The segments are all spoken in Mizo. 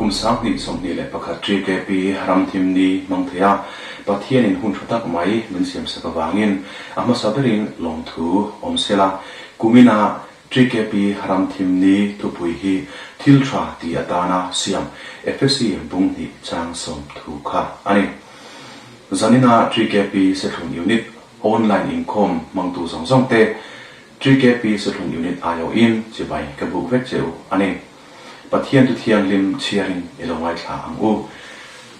Kum 2021 TKP ramthim ni hmang thei a, Pathianin hun tha tak mai min siamsak avangin a hmasa berin lawmthu awm sela. Kumina TKP ramthim ni thupui hi thil tha ti atana siam Efesi bung hnih chang sawm thu kha a ni. Zanina TKP Sethlun Unit Online inkhawm hmangtu zawng zawng te TKP Sethlun Unit aiawhin chibai ka buk vek che u a ni. Pathian chu thianghlim chhiarin i lo ngaithla ang u.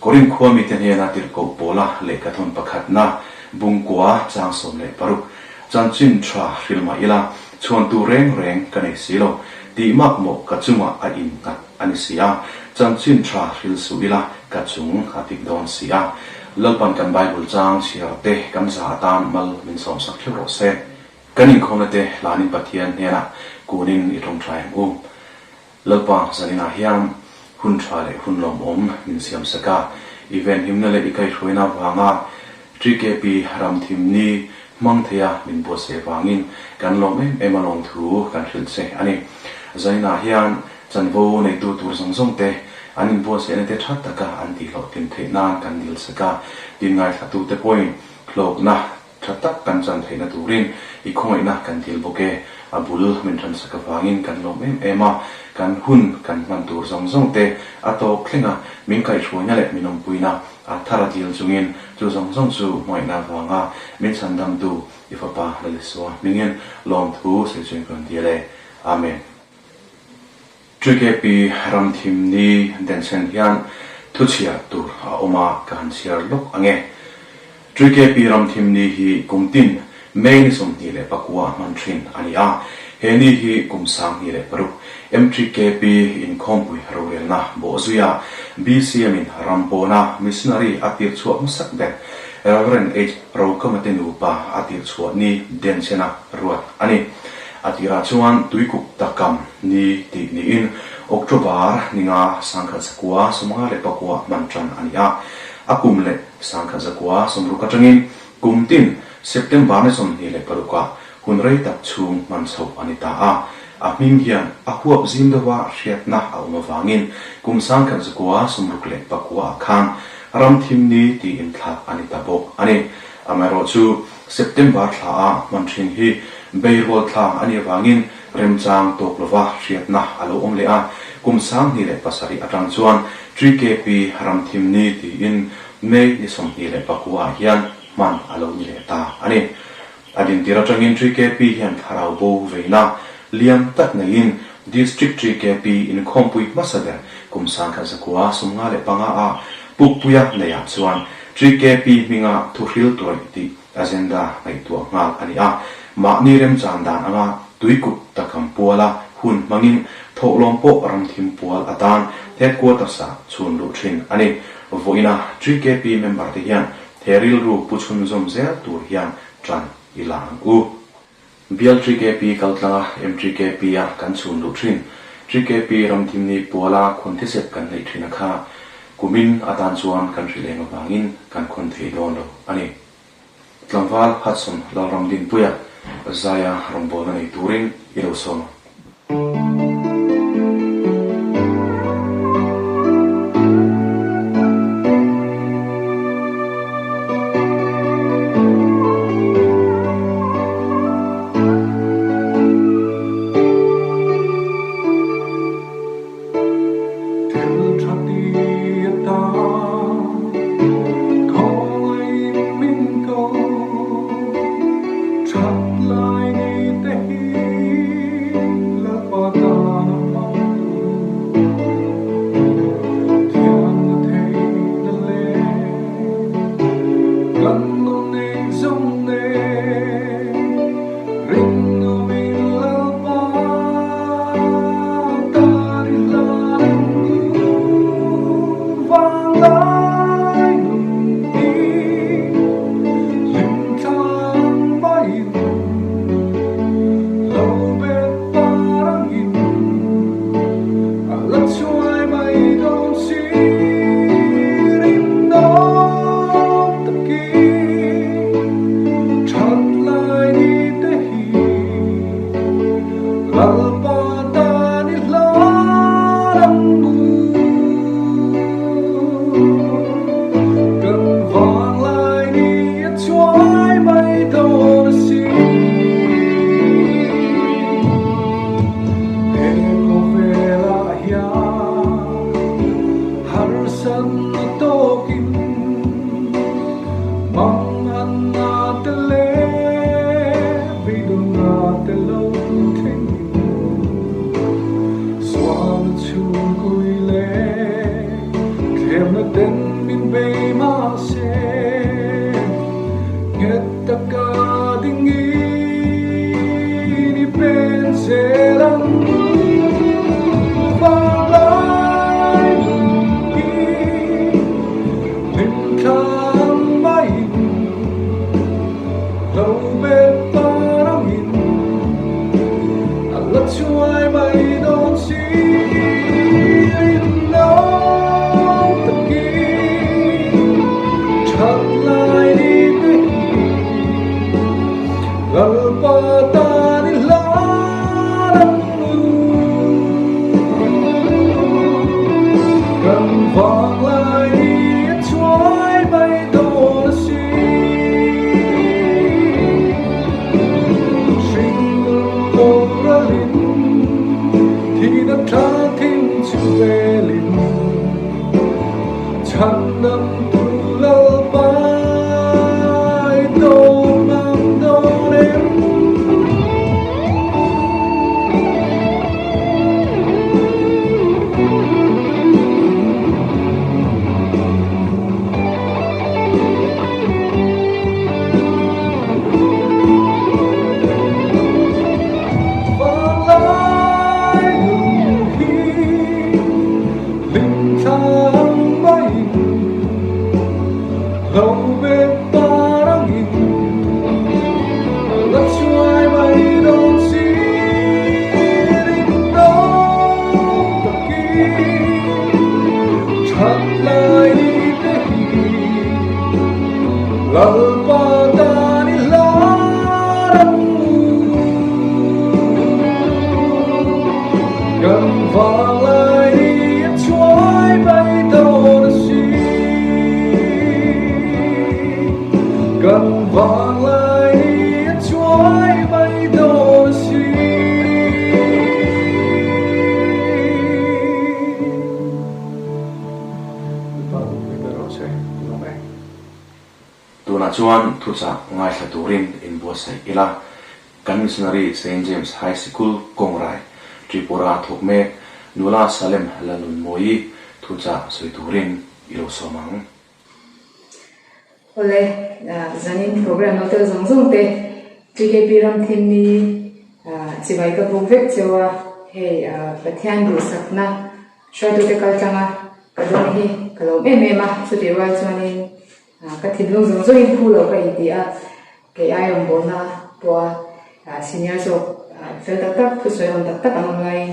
Korinth khua mite hnena tirhkoh pawla lehkhathawn pakhatna, bungkua chang 16, Chanchin tha hril mah ila, chhuantu reng reng ka nei si lo, tih mak mawh ka chungah a innghat a ni si a, chanchin tha hril suh ila ka chung a pik dawn si a. Lalpan kan Bible chang chhiar te kan za atan mal min sawmsak theuh rawh se. Kan inkhawmna te hlanin Pathian hnenah kunin i tawngtai ang u. Lalpa zaninah hian hun tha leh hun lawmawm min siam sak a, i venhimna leh i kaihhruaina avanga TKP ramthim ni hmang theia min buatsaih avangin kan lawm em em a lawmthu kan hrilh che a ni. Zaninah hian chanvo neitu tur zawng zawng te an inbuatsaihna te tha taka an tihhlawhtlin theih nan kan dil sak a, tin ngaithlatute pawhin hlawkna Tha tak kan chan theihna turin i khawngaihna kan dil bawk e. A bul min ṭansak avangin kan lawm em em a, kan hun kan hman tur zawng zawng te a tawp thleng a, min kaihhruaina leh min awmpuina a thar a dil chungin chu zawng zawng chu hmangaihna avanga min chhandamtu i Fapa Lalisua hmingin lawmthu sawi chuan ka rawn dil e. Amen. TKP ramthim ni denchhen hian thu chhiar tur a awm a, ka han chhiar lawk ang e. TKP ramthim ni hi kum tin May ni 24 a hman thin a ni a, he ni hi kum 2006 MTKP inkhawmpui rorelna bawhzuia BCM in ram pawna missionary a tirh chhuah hmasak ber Rev. H. Rokamate nupa a tirh chhuah ni denchhena ruat a ni. A tirah chuan tuikuk takam ni tih niin October ninga 1954 hman tan a ni a. A kum leh 1960 atangin kum tin September ni 26 ah hun rei tak chhung hman chhoh a ni ta a. A hming hian a huap zim deuha hriatna a awm avangin kum 1964 ah khan Ramthim ni tiin thlak a ni ta bawk a ni. Amaherawhchu September thla a hman thin hi beirual thla a nih avangin remchang tawk lova hriatna a lo awm leh a, kum 2007 atang chuan TKP ramthim ni tiin May ni 29 ah hian hman a lo ni leh ta a ni. A dintir atangin TKP hian thlarau bo veina lian tak neiin District TKP inkhawmpui hmasa ber kum 1995 ah Pukpuia neiah chuan TKP hminga thuhril tawih tih agenda ngaihtuah nghal a ni a. Mahni remchan dan anga tuikut takam puala hun hmangin thawhlawm pawh ramthim pual atan headquarters-ah chhun luh thin a ni. Vawiina TKP member te hian he rilru pu chhunzawm zel tur hian tan i la ang u. Bial TKP kaltlanga MTKP-a kan chhun luh thin. TKP ramthimni puala khawn thisep kan neih thin a kha kumin atan chuan kan hrilh eng avangin kan khawn thei dawn lo a ni. Tlangval Hudson Lalramdinpuia zaia rawngbawlna nei turin i lo sawm ang. Thil tha ti atan khawngaih min ko, that lai ni te hi. ten min bei mah se, nghet taka dingin i pen zel ang. Vanglai nun hi hlimthla ang maiin lo bet par angin a la chuai mai dawn si. Rinawm takin that lai ni te hi Lalpa tan i hlan ang u. Kan vang lai ni a chuai mai dawn a si. Hringnun boralin thihna tha thim chu velin chhandam tu Lalpa i tawng ang dawn em? Vanglai nun hi hlimthla ang maiin lo bet par angin la chuai mai dawn si rinawm takin that lai ni te hi Lalpa tan i hlan ang u. Kan vanglai ni a chuai mai dawn a si. Kan vanglai ni a chuai mai dawn a si. Lalpa ropui ber rawh se, ka lawm e. Tunah chuan thuchah ngaithla turin inbuatsaih ila, kan missionary Saint James High Sikul Kawngrai, Tripura thawk mek Nula Salem Lalnunmawii thuchah sawi turin i lo sawm ang. Awle, zanin program lo tel zawng zawng te TKP Ramthimni chibai ka buk vek cheu a, hei Pathian duhsakna Hruaitute kal tlanga ka dawn hi ka lawm em em a, chutih rual chuanin ka thinlung zawng zawngin phu loh ka inti a, kei ai rawngbawlna pawha senior zawk fel tak tak, thusawi awm tak tak an awm laiin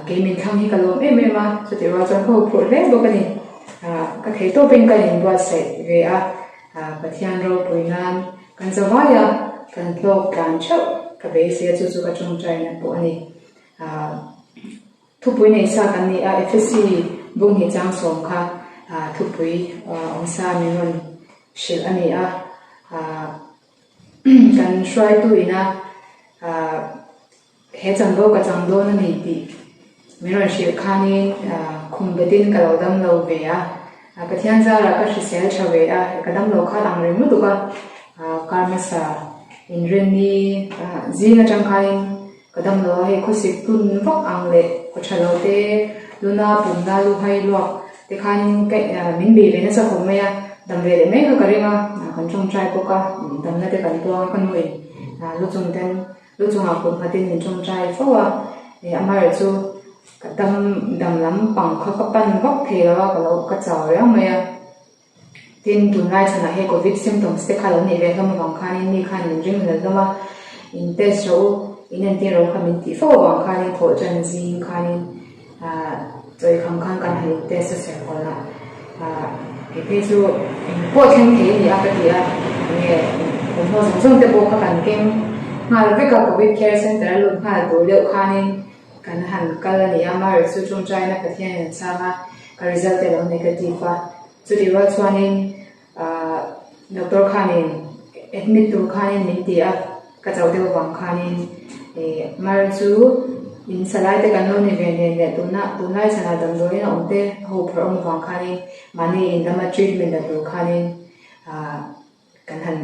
kei min thlang hi ka lawm em em a, chutih rual chuan ka huphurh hle bawk a ni. Ka thei tawpin ka inbuatsaih ve a, Pathian ropui nan kan zavai a, kan hlawk tlan theuh ka beisei a, chu chu ka tawngtaina pawh a ni. Thupui nei sa kan ni a, Efesi bunghnih chang sawm kha thupui awm sa min rawn hrilh a ni a, kan hruaitu ina he chanvo ka chang dawn a ni tih min rawn hrilh khanin khum betin ka lo dam lo ve a, Pathian zarah ka hrisel tha ve a, ka dam lo khat ang reng lutuk a, kar hmasa inrinni zing atang khanin Ka dam lo a, hei khawsik tun vak ang leh kaw tha lo te, luna pumna luhai luak te khanin ka min bei ve nasa khawp mai a, dam ve leh mai kha ka ring a, kan tawngtai bawk a, damna te kan tuang a, ka nuin lu chung ten lu chungah kut nghatin min tawngtai fo a, amaherawhchu chu ka dam dam lampang kha ka pan vak thei lo a, ka lo ka chau riau mai a. Tin, tunlai chhanah hei Covid symptoms te kha lo nih ve hlawm avang khanin mi khan min ring hlel hlawm a, in test rawh u, in entir rawh u kha min tih fo avang khanin thawh tan zing khanin ah chawikham khan kan han in test a serkawn a, ah kei phei chu eng pawh thleng thei a ni a ka ti a, enge thawmhnaw zawng zawng te pawh kha kan keng nghal vek a, Covid care center a lut nghal tur deuh khanin kan han kal a ni a, Mary chu tawngtaina Pathianin a chhang a, ka result te a lo negative a. Chutih rual chuanin ahh doctor khanin admit tur khanin min ti a, ka chauh deuh vang khanin ih mar chu in salai te kan lo ni ve nen leh tuna tunlai chhanah damdawiin a awm te a ho phawrh awm vang khanin mahni in lama treatment la tur khanin ahh kan han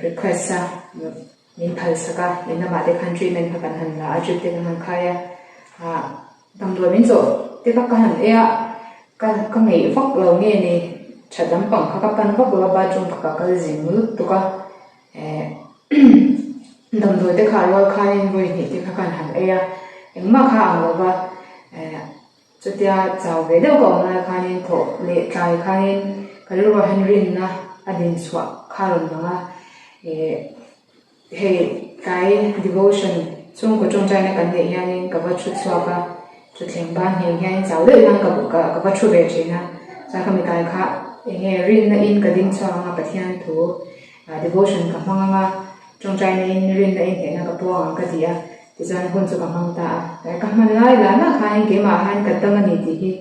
request a min phalsak a, in lamah te khan treatment kha kan han la a drip te kan han khai a ahh damdawi min chawh te kha ka han ei a. Ka ka ngeih vak lo nge ni, that lampang kha ka pan vak lo a, bathroom kha ka kal zing lutuk a, eh damdawi te kha a rual khanin vawi hnih te kha kan han ei a, engmah kha ang lo va, eh chutia chau ve deuh ka awm lai khanin thawh leh tlai khanin ka rilruah hian rinna a din chhuah kha a rawn lang a, eh. Hei tlai devotion chhungkaw tawngtaina kan neih hianin ka va thu chhuak a, thutthleng ban ngheng hianin chau deuh hian ka ka va thu ve thin a, chuan ka mitlai kha eng nge rinna in ka ding chhuak ang a Pathian thu devotion ka hmang ang a, tawngtaina in rinna in hnehna ka puang ang ka ti a, tichuan hun chu ka hmang ta a, tlai ka hman lai lah lah khanin keimah khan ka dam a ni tih hi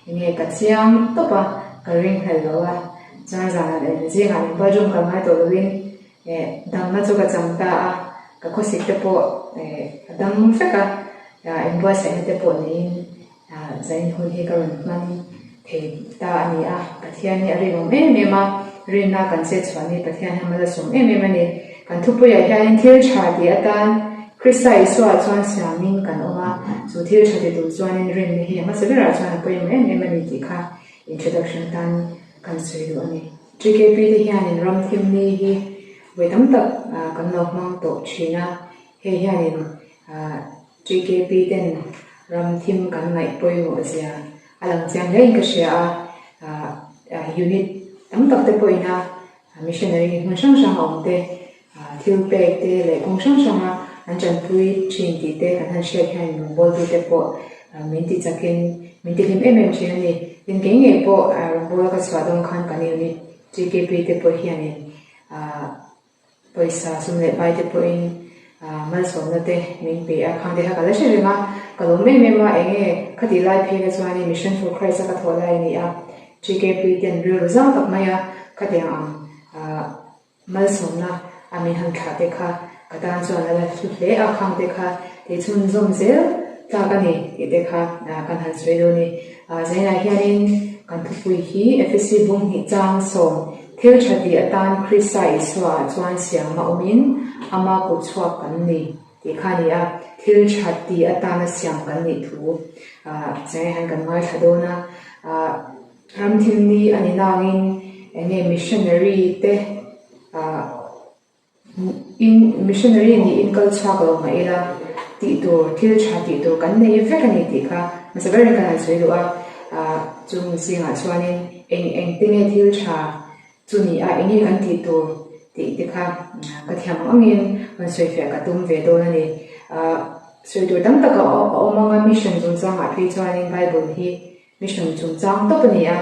eng nge ka chiang tawp a, ka ringhlel lo a, chuan zanah leh zingah min bathroom kal ngai tawh lovin Eh, damna chu ka chang ta a, ka khawsik te pawh eh a dam vek a, inbuatsaihna te pawh neiin zain hun hi ka rawn hman thei ta a ni a, Pathian hi a rinawm em em a, rinna kan chet chhuah ni Pathian hian mal a sawm em em a ni. Kan thupuiah hianin thil tha tih atan Krista Isua chuan siamin kan awm a, chu thil tha ti tur chuanin rinna hi a hmasa berah chuan a pawimawh em em a ni tih kha introduction atan kan sawi duh a ni. TKP te hianin ram thim ni hi vawi tam tak kan lo hmang tawh thin a, hei hianin TKP ten ram thim kan ngaih pawimawh zia a lang chiang hle in ka hria a, unit tam tak te pawhin a missionary hmun hrang hrang a awm te Thil pek te leh kawng hrang hranga an tanpui thin tih te kan han hriat hian rawngbawltu te pawh min ti chakin min ti hlim em em thin a ni. Tin kei ngei pawh rawngbawla ka chhuah dawn khan kan unit TKP te pawh hianin pawisa sum leh pai te pawhin malsawmna te min pe a, khang te kha ka la hre reng a, ka lawm em em a, eng nge khatih lai phei kha chuanin Mission for Christ a ka thawh lai a ni a, TKP ten rilru zau tak mai a khatiang ang Malsawmna a min han thlah te kha ka tan chuan a la hlu hle a, khang te kha tih chhunzawm zel tlak a ni tih te kha kan han sawi dawn a ni. Zainah hianin kan thupui hi Efesi bunghnih chang sawm thil tha tih atan Krista Isua ah chuan siam a awmin ama kut chhuak kan ni tih kha a ni a, thil tha tih atana siam kan nih thu zainah hian kan ngaithla dawn a. Ramthimni a ni nangin eng nge missionary te ah in missionary niin kal chhuak lo mah ila tih tur thil tha tih tur kan nei vek a ni tih kha hmasa berin kan han sawi duh a, ah chung zingah chuanin eng eng te nge thil tha chu ni a eng nge kan tih tur tih te kha ka thiam ang angin rawn sawi fiah ka tum ve dawn a ni. Ah sawi tur tam tak a awm ang a mission chungchangah phei chuanin bible hi Mission chungchang tawp a ni a,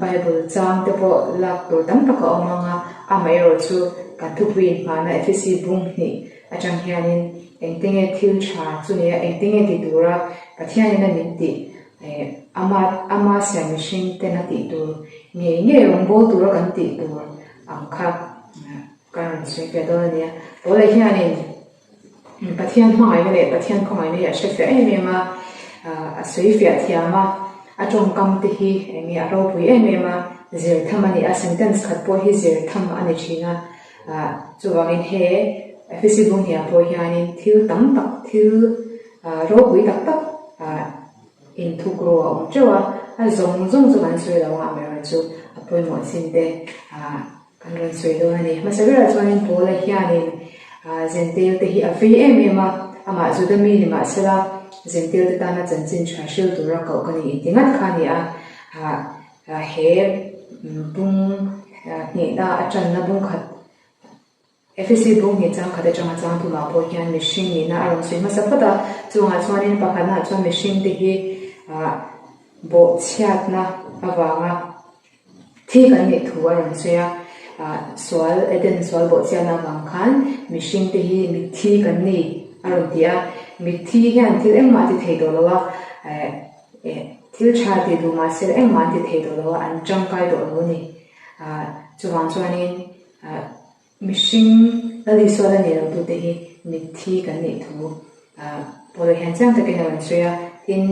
Bible chang te pawh lak tur tam tak a awm ang a, amaherawh chu kan thupui inhmahna Efesi bung hnih atang hianin engte nge thil tha chu ni a, engte nge ti tura Pathianin a min tih, ama ama siam mihring ten a tih tur ngei ngei rawngbâwl tura kan tih tur ang kha ka rawn sawi fiah dawn a ni a. Paula hianin Pathian hmangaihna leh Pathian khawngaihna hi a hre fiah em em a, a sawi fiah thiam a, a tawngkam te hi eng nge a ropui em em a, zir tham a ni a, sentence khat pawh hi zir tham a ni thin a, chuvangin he Efesi bunghniah pawh hianin thil tam tak thil ropui tak tak inthukru a awm teuh a, a zawng zawng chu kan sawi lo ang amaherawhchu a pawimawh chin te Kan rawn sawi dawn a ni. Hmasa berah chuanin Paula hianin Zentail te hi a vei em em a, amah Juda mi ni mahsela Zentail te tana chanchin tha hril tura koh ka ni inti ngat kha a ni a. He bung hnihna a tanna bung khat, Efesi bung hnih chang khat atanga chang thumah pawh hian mihring nihna a rawn sawi hmasa phawt a. Chungah chuanin pakhatnaah chuan mihring te hi bawhchhiatna avanga Thi kan nih thu a rawn sawi a, sual, Eden sual bawhchiahna avang khan mihring te hi mitthi kan ni a rawn ti a, mitthi hian thil engmah a ti thei tawh lo a, thil tha ti duh mah se engmah an ti thei tawh lo a, an tangkai tawh lo a ni. Chuvang chuanin Mihring Lal Isua la nei lotute hi mitthi kan nih thu Paula hian chiang takin a rawn sawi a. Tin,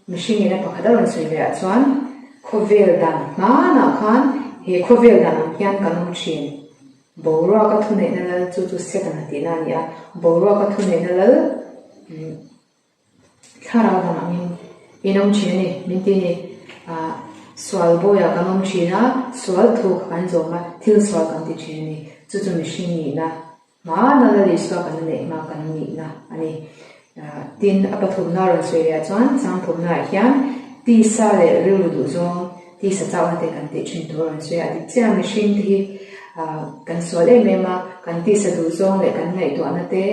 mihring ina pakhat a rawn sawi leh ah chuan khawvel dan hmanah khan he khawvel dan ang hian kan awm thin. Boruaka thuneihna lal chu chu Setana tihna a ni a, boruaka thuneihna lal Thlarau dang angin in awm thin a ni, min ti a ni. Sual bawiah kan awm thin a, sual thu kha kan zawm a, thil sual kan ti thin a ni. Chu chu mihring nihna hmana Lal Isua kan la neih hma kan nihna a ni. Tin, a pathumna rawn sawi leh ah chuan changthumnaah hian tisa leh rilru duhzawng, tisa chauhna te kan tih thin tur a rawn sawi a. A dik chiah mihring te hi kan sual em em a, kan tisa duhzawng leh kan ngaihtuahna te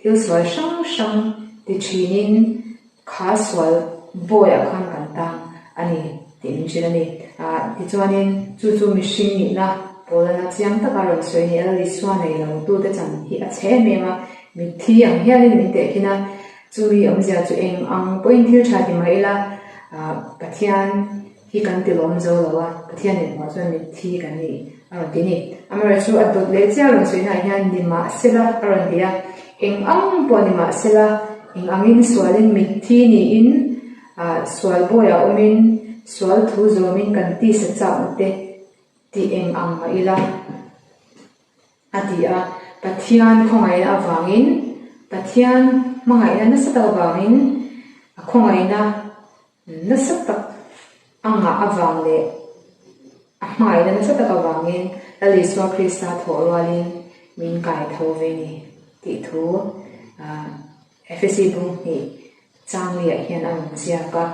thil sual hrang hrang ti thinin Kha sual bawiah khan kan tang a ni tih min hrilh a ni. Tichuanin chu chu mihring nihna pawlana chiang taka rawn sawi a ni. Lal Isua nei lo tute chan hi a chhe em em a, mitthi ang hialin min tehkhin a, chumi awmzia chu eng ang pawhin thil tha ti mah ila Pathian hi kan ti lawm zo lo a, Pathian inhmuh chuan mitthi kan ni a rawn ti a ni. Amaherawhchu a dawt leh chiah rawn sawi naah hian ni mah sela a rawn ti a, eng ang pawh ni mah sela, eng angin sualin mitthi niin sual bawiah awmin sual thu zawmin kan tisa chakna te tih eng ang mah ila a ti a, Pathian khawngaihna avangin, Pathian hmangaihna nasa tak avangin a khawngaihna Nasa tak a ngah avang leh a hmangaihna nasa tak avangin Lal Isua Krista thawh rualin min kai tho ve ni tih thu Efesi bung hnih changli-ah hian a rawn ziak a.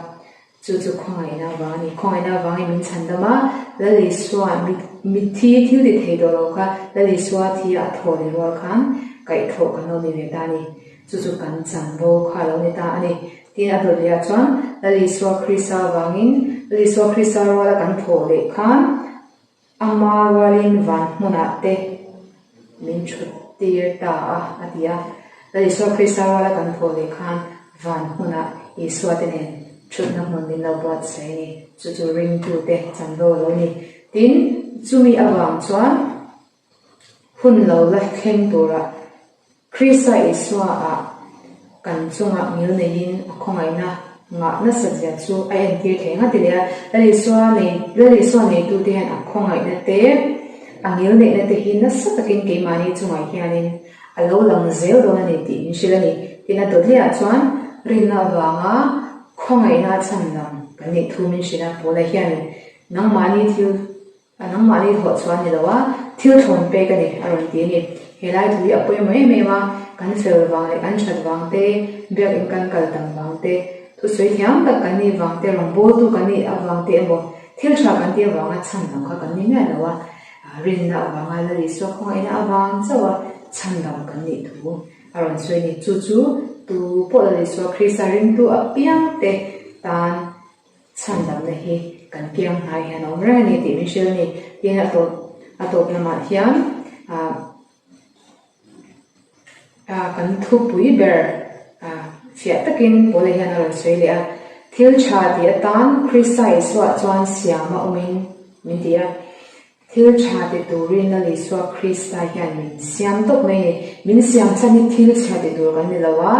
Chu chu khawngaihna avang a ni. Khawngaihna avangin min chhandam a, Lal Isua mitthi thil ti thei tawh lo kha Lal Isua thi a thawh leh rual khan kaihthawh kan lo ni ve ta a ni. Chu chu kan chanvo kha a lo ni ta a ni. Tin, a dawt lehah chuan Lal Isua Krista avangin Lal Isua Krista ruala kan thawh leh khan ama rualin van hmunah te min thut tir ta a, a ti a. Lal Isua Krista ruala kan thawh leh khan van hmunah Isua te nen thutna hmun min lo buatsaih a ni. Chu chu ringtute chanvo a lo ni. Tin, chumi avang chuan Hun lo la thleng turah Krista Isua-ah kan chungah ngil neiin a khawngaihna ngah nasat zia chu a entir thei ang a ti leh a. Lal Isua nei Lal Isua neitute hian a khawngaihna te, a ngil neihna te hi nasa takin keimahni chungah hianin a lo lang zel dawn a ni tih min hrilh a ni. Tin, a dawtliah chuan rinna avanga khawngaihna a chhan lam kan nih thu min hrilh a. Paula hianin nangmahni thil A nangmahni thawh chhuah a ni lo a, thil thlawn pek a ni, a rawn ti a ni. He lai thu hi a pawimawh em em a, kan fel vang leh kan that vang te, biakinn kan kal tam vang te, thusawi thiam tak kan nih vang te, rawngbawltu kan nih avang te emaw, thil tha kan tih avanga chhan dam kha kan ni miah lo a, rinna avanga Lal Isua khawngaihna avang chauh a chhan dam kan nih thu a rawn sawi a ni. Chu chu tu pawh Lal Isua Krista ringtu apiang te tan Chhandamna hi kan kiang hnai hian a awm reng a ni tih min hrilh a ni. Tin, a tawp a tawp lamah hian ah ah kan thupui ber ah fiah takin Paula hian a rawn sawi leh a, Thil tha tih atan Krista Isuaah chuan siam a awmin min ti a. Thil tha ti turin Lal Isua Krista hian min siam tawp mai a ni. Min siam chhan hi thil chhia ti tur kan ni lo a,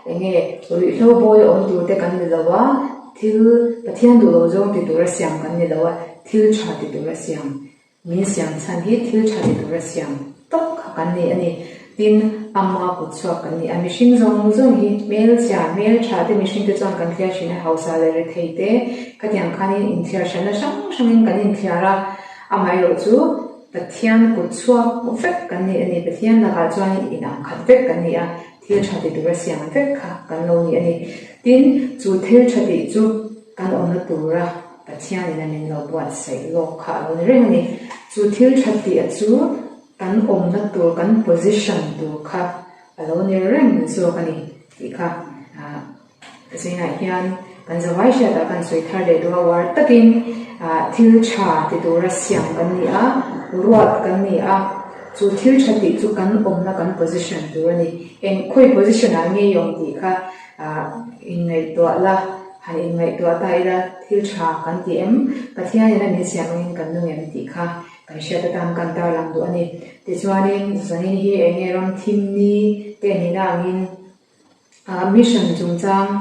enge ruihhlo bawi awm tur te kan ni lo a, thil Pathian duh lo zawng ti tura siam kan ni lo a, thil tha ti tura siam min siam chhan hi thil tha ti tura siam tawp kha kan ni a ni. Tin, ama kut chhuak kan ni a, mihring zawng zawng hi hmelchhia, hmeltha te mihring te chuan kan thliar thin a, hausa leh rethei te khatiang khanin inthiar hranna hrang hrangin kan inthiar a, amaherawh chu Pathian kut chhuak vek kan ni a ni, Pathian lakah chuan inang khat vek kan ni a, thil tha ti tura siam vek kha kan lo ni a ni. Tin, chu thil tha tih chu kan awmna tura Pathianin a min lo buatsaih lawk kha a lo ni reng a ni. Chu thil tha tih a chu. Kan awmna tur, kan position tur kha a lo ni reng zawk a ni tih kha zingah hian kan zavai hriatah kan sawi thar leh duh a, uar takin thil tha ti tura siam kan ni a, ruat kan ni a, chu thil tha tih chu kan awmna kan position tur a ni. Eng khawi position ah nge i awm tih kha inngaihtuah la, han inngaihtuah ta ila thil tha kan ti em? Pathianin a min siam angin kan nung em tih kha Kan hriat atan kan tarlang duh a ni. Tichuanin zanin hi eng nge ram thim ni te nihna angin mission chungchang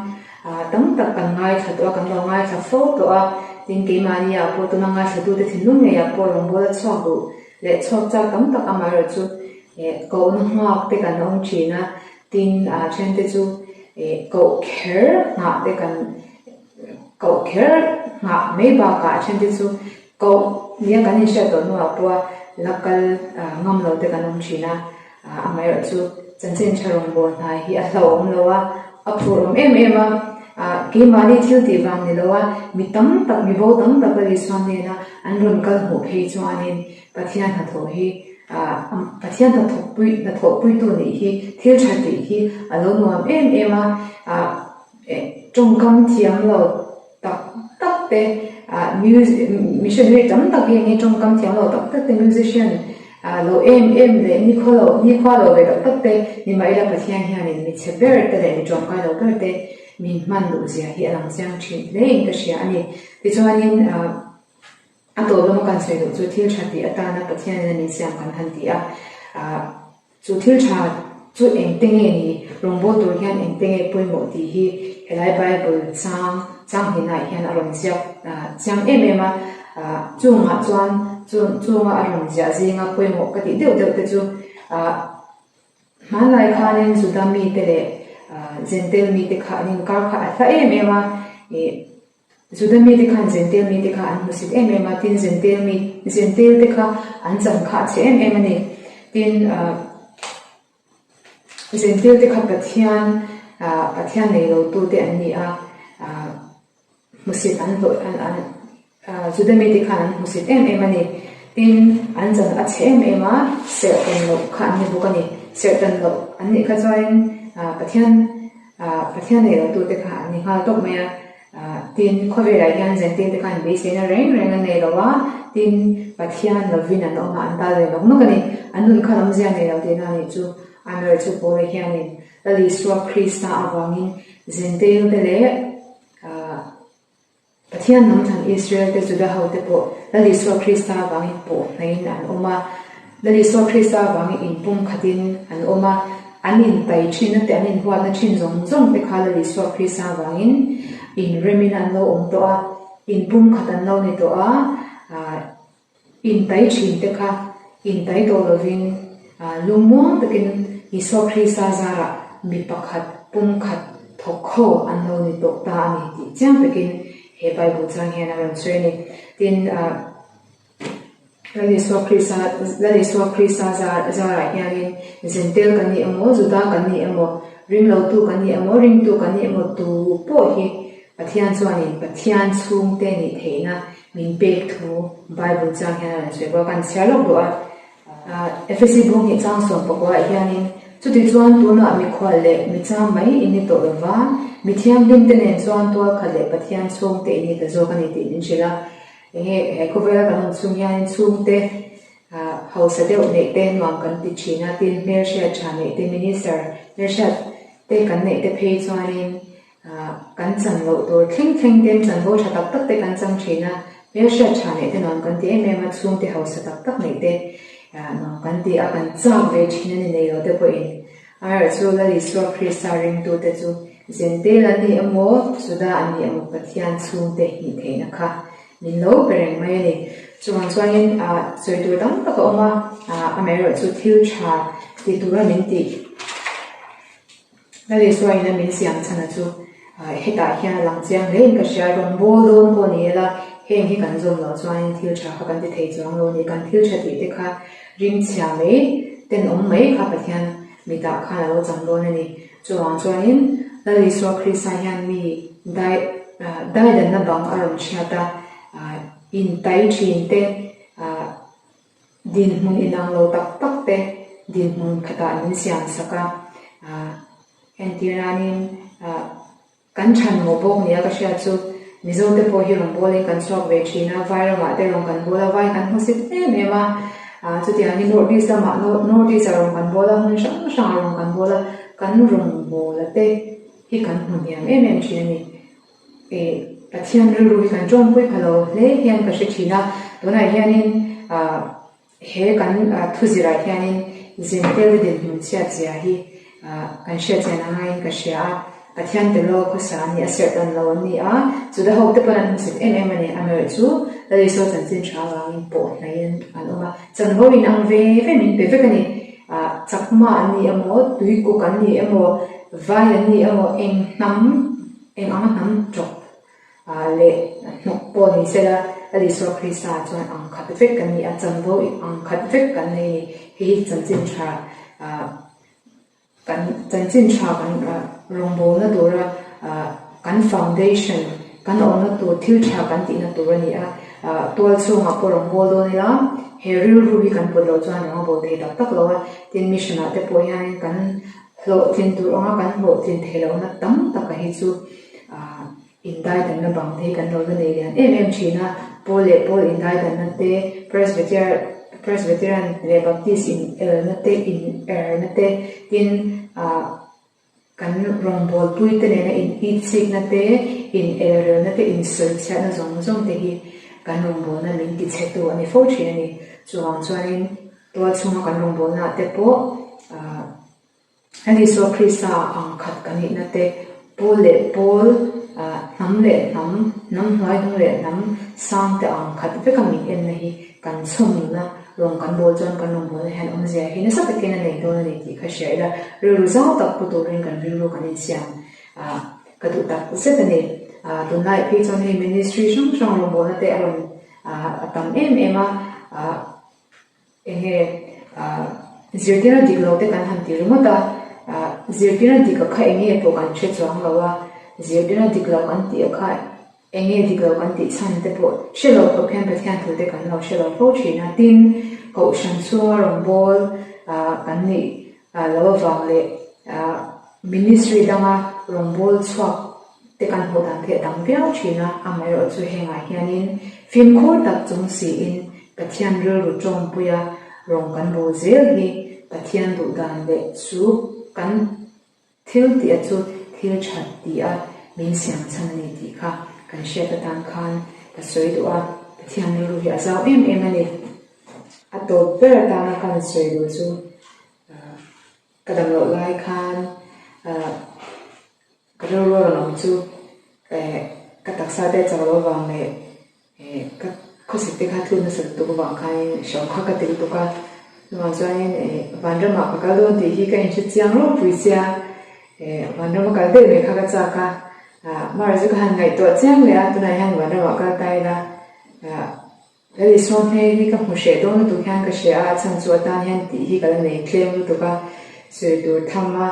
tam tak kan ngaithla tawh a, kan lo ngaithla fo tawh a. Tin, keimahni ah pawh tuna ngaithlatute thinlung ngeiah pawh rawngbawla chhuak duh leh chhuak chak tam tak amaherawhchu kohna nghak te kan awm thin a. Tin, thiante chu koh kher nghah te kan koh kher. nghah mai bakah a then te chu koh nia kan inhriat tawh hnuah pawha la kal ngam lo te kan awm thin a, amaherawhchu chanchin tha rawngbâwl hna hi a hlauhawm lo a, a phurhawm em em a, keimahni thil tih vang ni lo a, mi tam tak, mi bo tam tak Lal Isua hnena an rawn kal hmuh phei chuanin Pathian hnathawh hi Pathian hnathawkpui hnathawhpuitu nih hi thil tha tih hi a lo nuam em em a, tawngkam thiam lo tak tak te missionary tam tak hi enge tawngkam thiam lo tak tak te musician lo em em leh nikhua lo nikhua lo ve tak tak te ni mah ila Pathian hianin mi chhe ber te leh mi tawngkai lo ber te min hman duh zia hi a lang chiang thin hle in ka hria a ni. Tichuanin. A tawh lama kan sawi loh chu thil tha tih atana Pathianin a min siam kan han ti a, chu thil tha chu engte nge ni, rawngbâwl tur hian engte nge pawimawh tih hi helai Bible chang chang hnihnaah hian a rawn ziak chiang em em a, chungah chuan chunga a rawn ziah zinga pawimawh ka tih deuh deuh te chu hmanlai khanin Juda mite leh Jentail mite kha an inkar kha a hla em em a, Juda mite khan Jentail mite kha an hmusit em em a, tin Jentail mi, Jentail te kha an chan kha a chhe em em a ni. Tin, ah, Jentail te kha Pathian, ah, Pathian nei lo tu te an ni a, ah, hmusit an hlawh, an, an, ah, Juda mite khan an hmusit em em a ni. Tin, an chan a chhe em em a, serhtan loh kha an ni bawk a ni. Serhtan loh an nih kha chuanin, ah, Pathian, ah, Pathian nei lo tu te kha an ni nghal tawp mai a. Tin, khawvelah hian Jentail te khan beiseina reng reng an nei lo a, tin, Pathian lovin an awm a, an tal ve nawk nawk a ni. An nun khan awmzia nei lo tihna a nih chu. Amaherawh chu Paula hianin Lal Isua Krista avangin Jentail te leh Pathian hnamthlan Israel te Juda ho te pawh Lal Isua Krista avangin pawh hnaihin an awm a. Lal Isua Krista avangin inpumkhatin an awm a, an intai thinna te, an inhuatna thin zawng zawng te kha Lal Isua Krista avangin inremin an lo awm tawh a, inpumkhat an lo ni tawh a, intai thin te kha intai tawh lovin lungmuang takin Isua Krista zarah mi pakhat pumkhat thawk ho an lo ni tawh ta a ni tih chiang takin he Bible chang hian a rawn sawi a ni. Tin, Lal Isua Krista Lal Isua Krista zar zarah hianin Jentail kan ni emaw, Juda kan ni emaw, ringlotu kan ni emaw, ringtu kan ni emaw tu pawh hi Pathian chuanin Pathian chhungte nih theihna min pek thu Bible chang hian a rawn sawi bawk a, kan chhiar lawk duh a. Efesi bung hnih chang sawmpakuaah hianin chuti chuan tunah mikhual leh micham mai in ni tawh lova, mithianghlimte nen chuan tualkhat leh Pathian chhungte in ni ta zawk a ni tih min hrilh a. Enge he khawvela kan awm chhung hianin chhungte hausa deuh neih te nuam kan ti thin a, tin hmelhriat tha neih te minister hmelhriat te kan neih te phei chuanin kan chan loh tur thleng thleng ten chanvo tha tak tak te kan chang thin a, hmelhriat tha neih te nuam kan ti em em a, chhungte hausa tak tak neih te nuam kan ti a, kan chak ve thin a ni nei lo te pawhin. Amaherawhchu Lal Isua Krista ringtute chu Jentail an ni emaw, Juda an ni emaw Pathian chhungte hnih theihna kha min lo pe reng mai a ni. Chuvang chuanin sawi tur tam tak a awm a, amaherawhchu thil tha ti tura min tih Lal Isua in a min siam chhana chu hetah hian a lang chiang hle in ka hria, rawngbâwl dawn pawh ni ila heng hi kan zawm loh chuanin thil tha kha kan ti thei chuang lo a ni, kan thil tha tih te kha Ringchhia mai, tenawm mai kha Pathian mitah khan a lo chang dawn a ni. Chuvang chuanin Lal Isua Krista hian mi dai daidanna bang a rawn hriat a, intai thin te, dinhmun inang lo tak tak te dinhmun khatah min siam sak a, entir nanin Kan chhan maw bawk nia ka hriat chu Mizo te pawh hi rawn bawlin kan chhuak ve thin a, vai ramah te rawn kan bawl a, vai kan hmusit em em a, chutiangin North East lamah North East ah rawn kan bawl a, hmun hrang hrangah rawn kan bawl a, kan rawn bawl a te hi kan hmu hniam em em thin a ni. Ih Pathian rilru hi kan tawngpui pha lo hle hian ka hre thin a, tunah hianin ah He kan thuzirah hianin Jentail dinhmun chhiat zia hi kan hriat chian a ngaiin ka hria a, Pathian tel lo khawsa an ni a, serh dan lo an ni a, Juda ho te pawn an hmusit em em a ni. Amaherawh chu Lal Isua chanchin tha avangin pawh hnaihin an awm a, chanvo in ang ve ve min pe vek a ni. Chakma an ni emaw, tuikuk an ni emaw, vai an ni emaw, eng hnam, eng anga hnam tawp leh hnawk. pawh ni sela, Lal Isua Krista chuan ang khat vek kan ni a, chanvo ang khat vek kan nei a ni. Hei hi chanchin tha kan chanchin tha kan rawngbawlna tura kan foundation kan awmna tur thil tha kan tihna tur a ni a, tual chhungah pawh rawngbâwl dawn ila he rilru hi kan put loh chuan rawng a bawl thei tak tak lo a, tin mission ah te pawh hianin kan hlawhtlin tur anga kan hlawhtlin theih lohna tam taka hi chu ah indaidanna bang te hi kan lo la nei lian em em thin a, pawl leh pawl indaidanna te Presbyter Presbyterian leh Baptist in elna te in erna te tin ah Kan rawngbawlpuite nena initsikna te, inelrelna te, insawichhiatna zawng zawng te hi kan rawngbawlna min tichhetu a ni fo thin a ni. Chuvang chuanin tual chhunga kan rawngbawlnaah te pawh Lal Isua Krista ang khat kan nihna te, pawl leh pawl, hnam leh hnam, hnam hnuaihnung leh hnam sang te ang khat veka min enna hi kan chhawm nuna Rawng kan bawl chuan kan rawn bawlna hian awmzia hi nasa takin a nei dawn a ni tih kha hria ila, rilru zau tak pu turin kan rilru kan insiam ah ka duh tak zet a ni. Ah tunlaiah phei chuan hei ministry hrang hrang rawngbawlna te a rawn ah a tam em em a, ah enge ah zirtirna dik lo te kan han ti ringawt a, ah zirtirna dik a kha enge pawh kan hre chuang lo a, zirtirna dik lo kan tih a kha Eng nge dik lo kan tih chhan te pawh hre lo khawp hian Pathian thu te kan lo hre lo fo thin a. Tin, Kohhran chhunga rawngbâwl kan nih lo avang leh ministry danga rawngbâwl chhuak te kan hmuh dan te a dang viau thin a. Amaherawhchu hengah hianin fimkhur tak chung siin Pathian rilru tawngpuia rawng kan bawl zel hi Pathian duh dan leh chu kan Thil tih a chu thil that ti a min siam chhan a ni tih kha kan hriat atan khan ka sawi duh a, Pathian rilru hi a zau em em a ni. A tawp ber atana ka han sawi duh chu ka dam loh lai khan ka rilru a rawn awm chu ka taksa te a chak loh avang leh Eh, ka khawsik te kha tlun nasa lutuk avang khanin hreawm kha ka ti lutuk a, chuvang chuanin eh vanramah ka kal dawn tih hi ka inhre chiang ropui sia, eh vanrama kal daih mai kha ka chak a, ah mara chu ka han ngaihtuah chiang leh a, tunah hian vanramah kal ta ila, ah Lal Isua hmel hi ka hmu hreh dawn lutuk hian ka hria a, a chhan chu atan hian tih hi ka la nei tlem lutuk a, sawi tur tham a,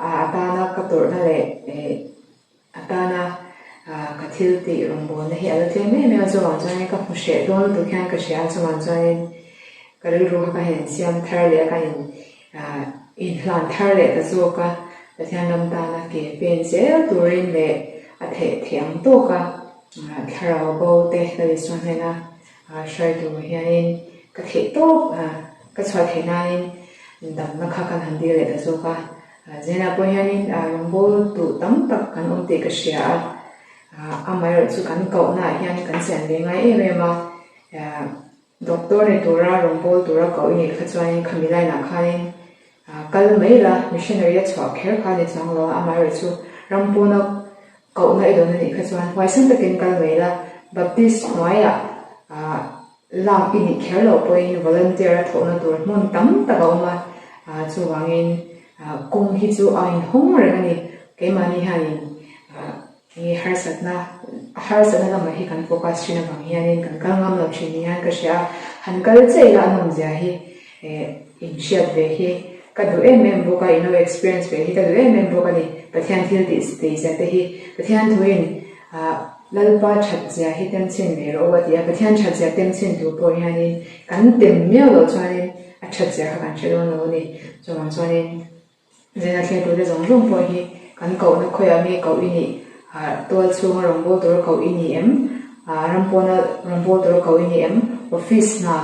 ah atana ka tawrhna leh eh. A tana ka thil tih rawngbawlna hi a la tlem em em a, chuvang chuanin ka hmu hreh dawn lutuk hian ka hria a, chuvang chuanin ka rilru kha ka insiam thar leh a, ka in inhlan thar leh ta zawk a, Pathian ram tana ke pen zel turin leh a theih theih ang tawka thlarau bo te Lal Isua hnena hruai tur hianin ka theih tawp ka chhuah theih nain damna kha kan han dil leh ta zawk a. Zenah pawh hianin rawngbâwl duh tam tak kan awm tih ka hria a, amaherawh chu kan kohnaah hian kan chian ve ngai em em a, doctor ni tura rawngbâwl tura koh i nih kha chuanin khami line-ah khanin kal mai la, missionary a chhuah kher kha a ni chuang lo a, amaherawh chu ram pawna kohna i dawn a nih kha chuan huaisen takin kal mai la, Baptist hnuaiah Lak i nih kher loh pawhin volunteer a thawhna tur hmun tam tak a awm a, chuvangin kawng hi chu a inhawng reng a ni. Keimahni hianin enge harsatna, harsatna lamah hi kan focus thin avang hianin kan kal ngam lo thin ni hian ka hria a, han kal chiah ila a nawmzia hi inhriat ve hi ka duh em em bawk a, in lo experience ve hi ka duh em em bawk a ni. Pathian thil tih tihzia te hi Pathian thuin Lalpa that zia hi tem chhin ve rawh u a ti a, Pathian that zia tem chhin tur pawh hianin kan tem miau loh chuanin a that zia kha kan hre dawn lo a ni. Chuvang chuanin zirna thlir turte zawng zawng pawh hi kan kohna khawiah nge koh i nih, tual chhunga rawngbâwl tura koh i ni em, ram pawna rawngbâwl tura koh i ni em, office hna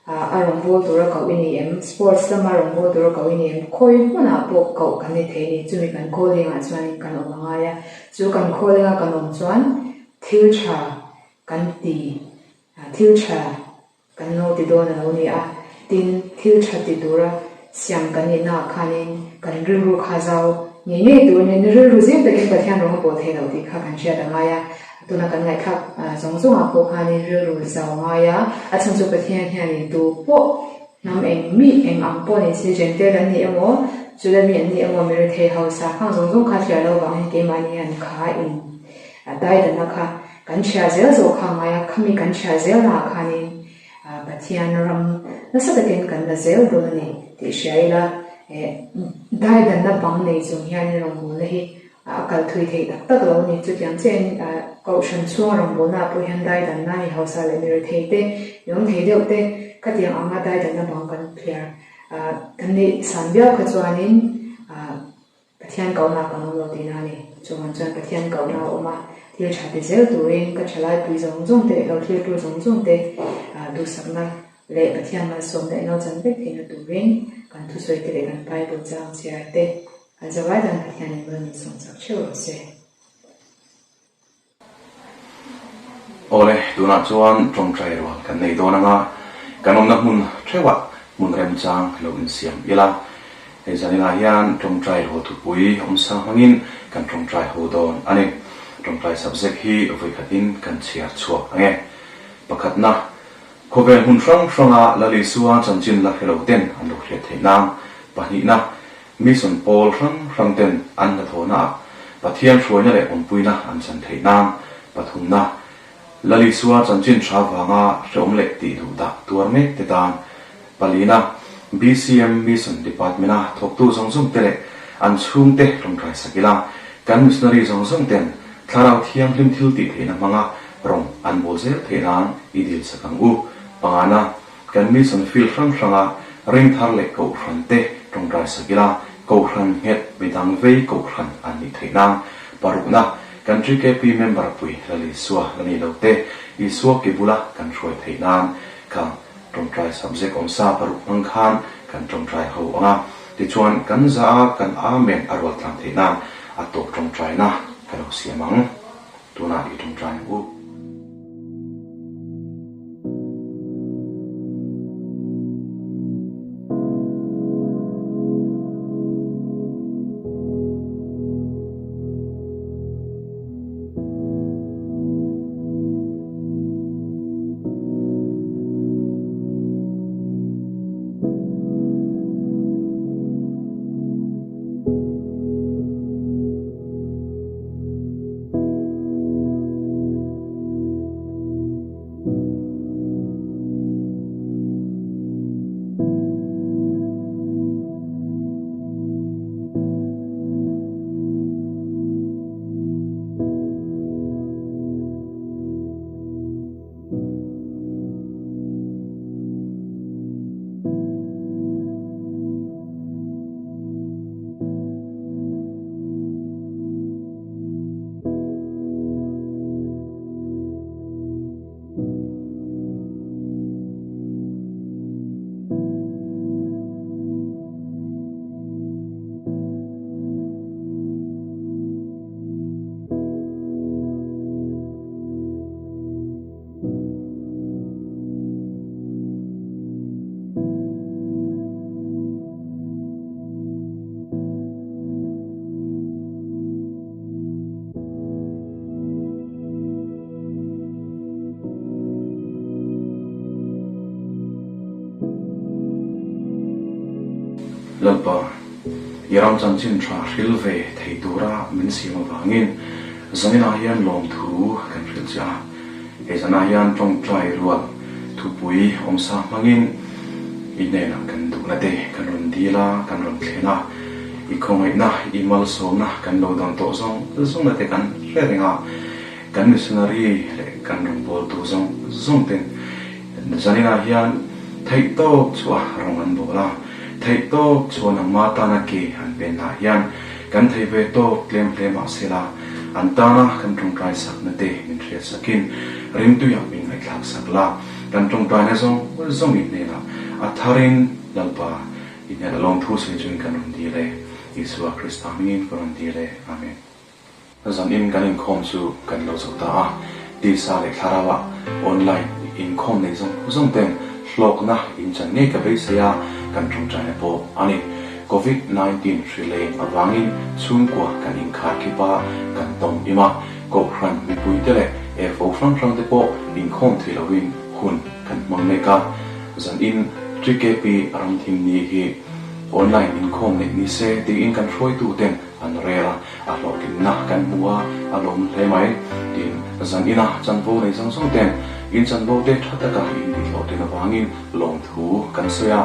A rawngbâwl tura koh i ni em? Sports lama rawngbâwl tura koh i ni em? Khawi hmunah pawh koh kan ni thei a ni. Chumi kan khawlengah chuanin kan awm a ngai a. Chu kan khawlenga kan awm chuan thil tha kan ti, thil tha kan lo ti dawn a lo ni a. Tin, thil tha ti tura siam kan nihnaah khanin kan rilru kha zau ngei ngei tur a ni. Rilru zim takin Pathian rawng a bawl thei lo tih kha kan hriat a ngai a. Tuna kan ngaihthlak zawng zawngah pawh khanin rilru zau ngai a, a chhan chu Pathian hianin tu pawh hnam eng mi eng ang pawh ni se Jentail an ni emaw, Juda mi an ni emaw, mi rethei hausa khang zawng zawng kha hriat lo vangin keimahni hian kha in daidana kha. Kan chhiar zel zawh kha ngai a, khami kan chhiar zel naah khanin Pathian ram nasa takin kan la zel dawn a ni tih hria ila, daidanna bang nei chung hianin rawngbawlna hi a kal thui theih tak tak lo a ni. Chutiang chiahin Kohhran chhunga rawngbawlnaah pawh hian daidanna mi hausa leh mi rethei te, mi awm thei deuh te khatiang anga daidanna bang kan thliar kan neih san viau kha chuanin Pathian kohna kan awm lo tihna a ni. Chuvang chuan Pathian kohna a awm a, thil tha ti zel turin ka thalaipui zawng zawng te leh lo thlir tur zawng zawng te duhsakna leh Pathian malsawmna in lo chan vek theihna turin kan thusawi te leh kan Bible chang chhiar te kan zavai dan Pathianin mal min sawm chak theuh rawh se. Awle, tunah chuan tawngtai rual kan nei dawn anga, kan awmna hmun theuhah hmun remchang lo insiam ila. Hei zaninah hian tawngtai rual thupui awmsa hmangin kan tawngtai ho dawn a ni. Tawngtai subject hi vawikhatin kan chhiar chhuak ang e. Pakhatna, khawvel hmun hrang hranga Lal Isua chanchin la hre lo ten an lo hriat theih nan. Pahnihna, Mission pawl hrang hrang ten an hnathawhnaah Pathian hruaina leh awmpuina an chan theih nan pathumna, Lal Isua chanchin tha vanga hreawm leh tih duh dah tuar mek te tan palina, BCM Mission Department-a thawktu zawng zawng te leh an chhungte tawngtai sak ila, kan missionary zawng zawng ten Thlarau Thianghlim thil tih theihna hmanga rawng an bawl zel theih nan i dil sak ang u. Pangana. Kan mission field hrang hranga ring thar leh kohhran te tawngtai sak ila, kohhran nghet midang vei kohhran an nih theih nan. Parukna, kan GKP member pui Lal Isua la ni lo te Isua ke bula kan hruai theih nan khang tawngtai subject awmsa paruk hmang khan kan tawngtai ho ang a, tichuan kan za a kan Amen a rual tlang theih nan a tawp tawngtaina ka lo siam ang. Tunah i tawngtai ang u. Lalpa, i ram chanchin tha hril ve thei tura min siam avangin zaninah hian lawmthu kan hrilh che a. He zanah hian tawngtai rual thupui awmsa hmangin i hnenah kan duhna te kan rawn dil a, kan rawn thlen a, i khawngaihna, i malsawmna kan lo dang tawh zawng zawngna te kan hre reng a, kan missionary leh kan rawngbawltu zawng zawng ten zaninah hian theihtawp chhuah rawng an bawl a, theihtawp chhuah nangmah tana ke an pennaah hian Kan thei ve tawk tlem hle mah sela, an tana kan tawngtai sakna te min hriat sakin ringtuiah min ngaihthlak sak la. Kan tawngtaina zawng zawng i hnenah a tharin Lalpa i hnenah lawmthu sawi chungin kan rawn dil e. Isua Krista hmingin ka rawn dil e. Amen. Zanin kan inkhawm chu kan lo zo ta a, tisa leh thlarauah online inkhawm nei zawng zawng ten hlawkna in chan ngei ka beisei a, kan tawngtaina pawh a ni. Covid 19 hri leng avangin chhungkua kan inkhar khip a, kan tawng im a, Kohhran mipuite leh FO hrang hrang te pawh inkhawm thei loin hun kan hmang mek a, zanin TKP ramthim ni hi online inkhawm neih ni se tiin kan hruaitu ten. an rel a, a hlawhtlinna kan hmu a, a lawm hle mai. Tin, zan ina chanvo nei zawng zawng ten in chanvo te tha taka in tih hlawhtlin avangin lawmthu kan sawi a.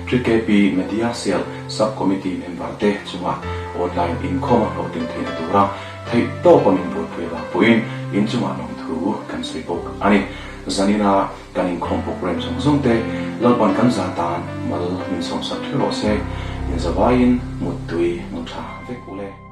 TKP Media Cell Sub Committee member te chungah online inkhawm a hlawhtlin theihna tura theih tawpa min buaipui avang pawhin in chungah lawmthu kan sawi bawk a ni. Zan ina Kan inkhawm program zawng zawng te Lalpan kan za tan mal min sawmsak theuh rawh se, inzavaiin muttui mutha vek ule.